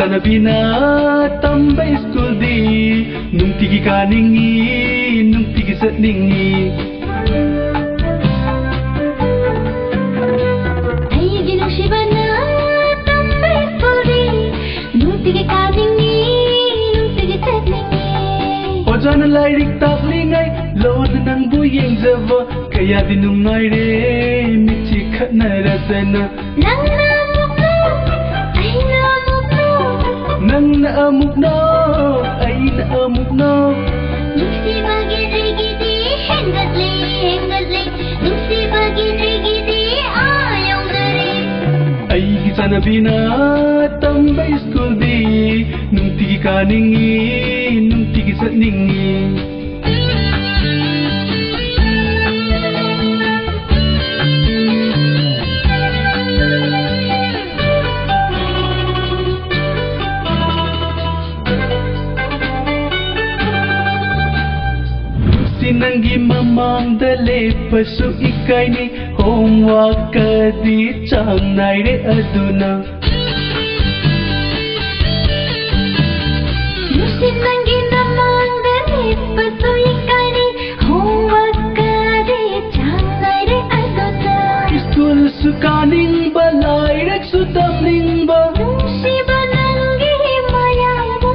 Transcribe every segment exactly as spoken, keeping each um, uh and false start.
ꯅꯕꯤꯅ ꯇꯝꯕ ꯁ꯭ꯀꯨꯜꯗꯤ ꯅꯨꯡꯇꯤꯒꯤ ꯀꯥꯅꯤꯡꯉꯤ, ꯅꯨꯡꯇꯤꯒꯤ ꯆꯠꯅꯤꯡꯉꯤ꯫ ꯑꯩꯒꯤ ꯅꯨꯡꯁꯤꯕꯅ ꯇꯝꯕ ꯁ꯭ꯀꯨꯜꯗꯤ ꯅꯨꯡꯇꯤꯒꯤ ꯀꯥꯅꯤꯡꯉꯤ, ꯅꯨꯡꯇꯤꯒꯤ ꯆꯠꯅꯤꯡꯉꯤ꯫ ꯑꯣꯖꯥꯅ ꯂꯥꯏꯔꯤꯛ ꯇꯥꯛꯂꯤꯉꯩ ꯂꯣꯟꯅ ꯅꯪꯕꯨ ꯌꯦꯡꯖꯕ ꯀꯌꯥꯗꯤ ꯅꯨꯡꯉꯥꯏꯔꯦ, ꯃꯤꯠꯁꯤ ꯈꯠꯅꯔꯗꯅ꯫ ꯅꯪꯅ ꯑꯃꯨꯛ ꯅꯣꯛ, ꯑꯩꯅ ꯑꯃꯨꯛ ꯅꯣꯛ꯫ ꯅꯪꯅ ꯑꯃꯨꯛ ꯅꯣꯛ, ꯑꯩꯅ ꯑꯃꯨꯛ ꯅꯣꯛ꯫ ꯅꯨꯡꯁꯤꯕꯒꯤ ꯅꯣꯏꯒꯤꯗꯤ ꯍꯦꯟꯒꯠꯂꯦ, ꯍꯦꯟꯒꯠꯂꯦ꯫ ꯅꯨꯡꯁꯤꯕꯒꯤ ꯅꯣꯏꯒꯤꯗꯤ ꯑꯥ ꯌꯧꯅꯔꯦ꯫ ꯑꯩꯒꯤ ꯆꯥꯟꯅꯕꯤꯅ ꯇꯝꯕ ꯁ꯭ꯀꯨꯜꯗꯤ ꯅꯨꯡꯇꯤꯒꯤ ꯀꯥꯅꯤꯡꯉꯤ, ꯅꯨꯡꯇꯤꯒꯤ ꯆꯠꯅꯤꯡꯉꯤ꯫ ꯅꯨꯡꯁꯤ ꯅꯪꯒꯤ ꯃꯃꯥꯡꯗ ꯂꯦꯞꯄꯁꯨ ꯏꯀꯥꯏꯅꯤ, homework ꯀꯗꯤ ꯆꯥꯡ ꯅꯥꯏꯔꯦ ꯑꯗꯨꯅ꯫ ꯅꯨꯡꯁꯤ ꯅꯪꯒꯤ ꯅꯃꯥꯡꯗ ꯂꯦꯞꯄꯁꯨ ꯏꯀꯥꯏꯅꯤ, homework ꯀꯗꯤ ꯆꯥꯡ ꯅꯥꯏꯔꯦ ꯑꯗꯨꯅ꯫ ꯁ꯭ꯀꯨꯜꯁꯨ ꯀꯥꯅꯤꯡꯕ, ꯂꯥꯏꯔꯤꯛꯁꯨ ꯇꯝꯅꯤꯡꯕ꯫ ꯅꯨꯡꯁꯤꯕ ꯅꯪꯒꯤ ꯃꯌꯥꯏꯅ꯫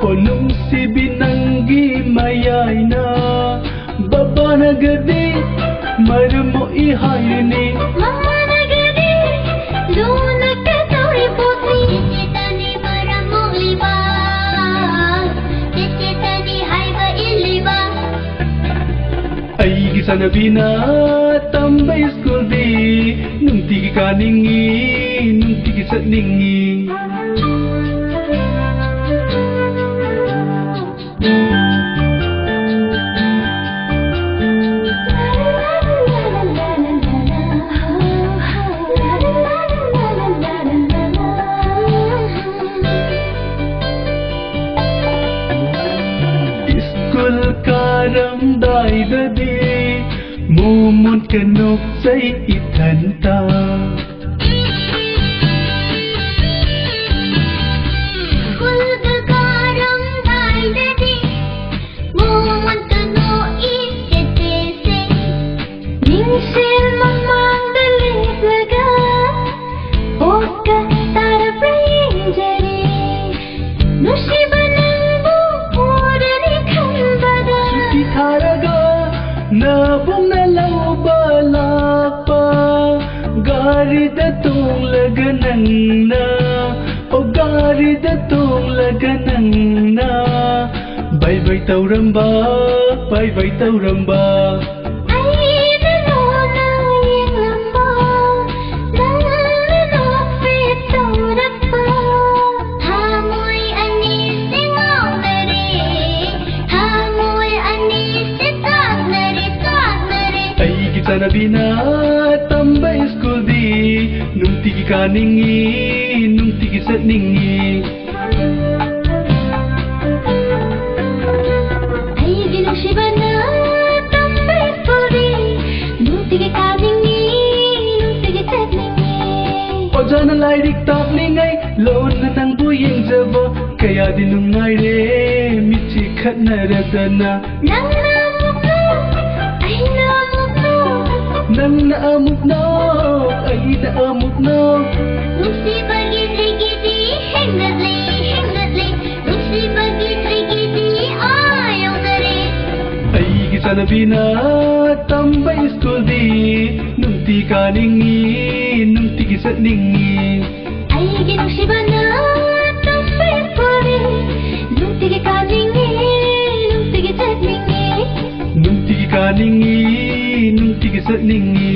ꯑꯣ ꯅꯨꯡꯁꯤꯕꯤ ꯅꯪꯒꯤ ꯃꯌꯥꯏꯅ꯫ ꯕꯕꯥꯅꯒꯗꯤ ꯃꯔꯝ ꯃꯣꯛꯏ ꯍꯥꯏꯔꯅꯤ꯫ ꯃꯃꯥꯅꯒꯗꯤ ꯂꯨꯅ ꯀꯩꯗꯧꯔꯤ ꯄꯣꯠꯅꯤ꯫ ꯆꯦꯆꯦꯇꯅꯤ ꯃꯔꯝ ꯃꯣꯛꯂꯤꯕ, ꯆꯦꯆꯦꯇꯅꯤ ꯍꯥꯏꯕ ꯏꯜꯂꯤꯕ꯫ ꯑꯩꯒꯤ ꯆꯥꯟꯅꯕꯤꯅ ꯇꯝꯕ ꯁ꯭ꯀꯨꯜꯗꯤ ꯅꯨꯡꯇꯤꯒꯤ ꯀꯥꯅꯤꯡꯉꯤ, ꯅꯨꯡꯇꯤꯒꯤ ꯆꯠꯅꯤꯡꯉꯤ꯫ ꯁ꯭ꯀꯨꯜ ꯀꯥꯔꯝꯗꯥꯏꯗꯗꯤ ꯃꯣꯃꯣꯟ ꯀꯅꯣꯛꯆꯩ ꯏꯊꯟꯇ꯫ ꯁꯦꯜ ꯃꯃꯥꯡꯗ ꯂꯦꯞꯂꯒ ꯄꯣꯛꯀ ꯇꯥꯔꯕ꯭ꯔꯥ ꯌꯦꯡꯖꯔꯤ꯫ ꯅꯨꯡꯁꯤꯕ ꯅꯪꯕꯨ ꯎꯔꯅꯤ ꯈꯟꯕꯗ ꯁꯨꯇꯤ ꯊꯥꯔꯒ ꯅꯕꯨꯡꯅ ꯂꯧꯕ ꯂꯥꯛꯄ ꯒꯥꯔꯤꯗ ꯇꯣꯡꯂꯒ ꯅꯪꯅ ꯑꯣ ꯒꯥꯔꯤꯗ ꯇꯣꯡꯂꯒ ꯅꯪꯅ ꯕꯥꯏ ꯕꯥꯏ ꯇꯧꯔꯝꯕ ꯕꯥꯏ ꯕꯥꯏ ꯇꯧꯔꯝꯕ ꯑꯩꯅ ꯂꯣꯟꯅ ꯌꯦꯡꯂꯝꯕ ꯅꯪꯅ ꯅꯣꯛꯐꯦꯠ ꯇꯧꯔꯛꯄ ꯊꯃꯣꯏ ꯑꯅꯤꯁꯦ ꯉꯥꯎꯅꯔꯦ ꯊꯃꯣꯏ ꯑꯅꯤꯁꯦ ꯆꯥꯛꯅꯔꯦ ꯆꯥꯛꯅꯔꯦ ꯑꯩꯒꯤ ꯆꯥꯟꯅꯕꯤꯅ ꯇꯝꯕ ꯁ꯭ꯀꯨꯜꯗꯤ ꯅꯨꯡꯇꯤꯒꯤ ꯀꯥꯅꯤꯡꯉꯤ ꯅꯨꯡꯇꯤꯒꯤ ꯆꯠꯅꯤꯡꯉꯤ ꯑꯩꯒꯤ ꯅꯨꯡꯁꯤꯕꯅ ꯇꯝꯕ ꯁ꯭ꯀꯨꯜꯗꯤ ꯅꯨꯡꯇꯤꯒꯤ ꯀꯥꯅꯤꯡꯉꯤ ꯅꯨꯡꯇꯤꯒꯤ ꯆꯠꯅꯤꯡꯉꯤ ꯑꯣꯖꯥꯅ ꯂꯥꯏꯔꯤꯛ ꯇꯥꯛꯂꯤꯉꯩ ꯂꯣꯟꯅ ꯅꯪꯕꯨ ꯌꯦꯡꯖꯕ ꯀꯌꯥꯗꯤ ꯅꯨꯡꯉꯥꯏꯔꯦ ꯃꯤꯠꯁꯤ ꯈꯠꯅꯔꯗꯅ ꯅꯪꯅ ꯑꯃꯨꯛ ꯅꯣꯛ ꯑꯩꯅ ꯑꯃꯨꯛ ꯅꯣꯛ ꯅꯪꯅ ꯑꯃꯨꯛ ꯅꯣꯛ ꯑꯩꯅ ꯑꯃꯨꯛ ꯅꯣꯛ ꯅꯨꯡꯁꯤꯕꯒꯤ ꯇ꯭ꯔꯦꯖꯦꯗꯤ ꯍꯦꯟꯒꯠꯂꯦ ꯍꯦꯟꯒꯠꯂꯦ ꯅꯨꯡꯁꯤꯕꯒꯤ ꯇ꯭ꯔꯦꯖꯦꯗꯤ ꯑꯥ ꯌꯧꯅꯔꯦ ꯑꯩꯒꯤ ꯆꯥꯟꯅꯕꯤꯅ ꯇꯝꯕ ꯁ꯭ꯀꯨꯜꯗꯤ ꯅꯨꯡꯇꯤ ꯀꯥꯅꯤꯡꯉꯤ ꯅꯨꯡꯇꯤꯒꯤ ꯆꯠꯅꯤꯡꯉꯤ ꯑꯩꯒꯤ ꯅꯨꯡꯁꯤꯕꯅ ꯇꯝꯕ ꯁ꯭ꯀꯨꯜꯗꯤ ꯅꯨꯡꯇꯤꯒꯤ ꯀꯥꯅꯤꯡꯉꯤ ꯅꯨꯡꯇꯤꯒꯤ ꯆꯠꯅꯤꯡꯉꯤ ꯅꯨꯡꯇꯤꯒꯤ ꯀꯥꯅꯤꯡꯉꯤ ꯅꯨꯡꯇꯤꯒꯤ ꯆꯠꯅꯤꯡꯉꯤ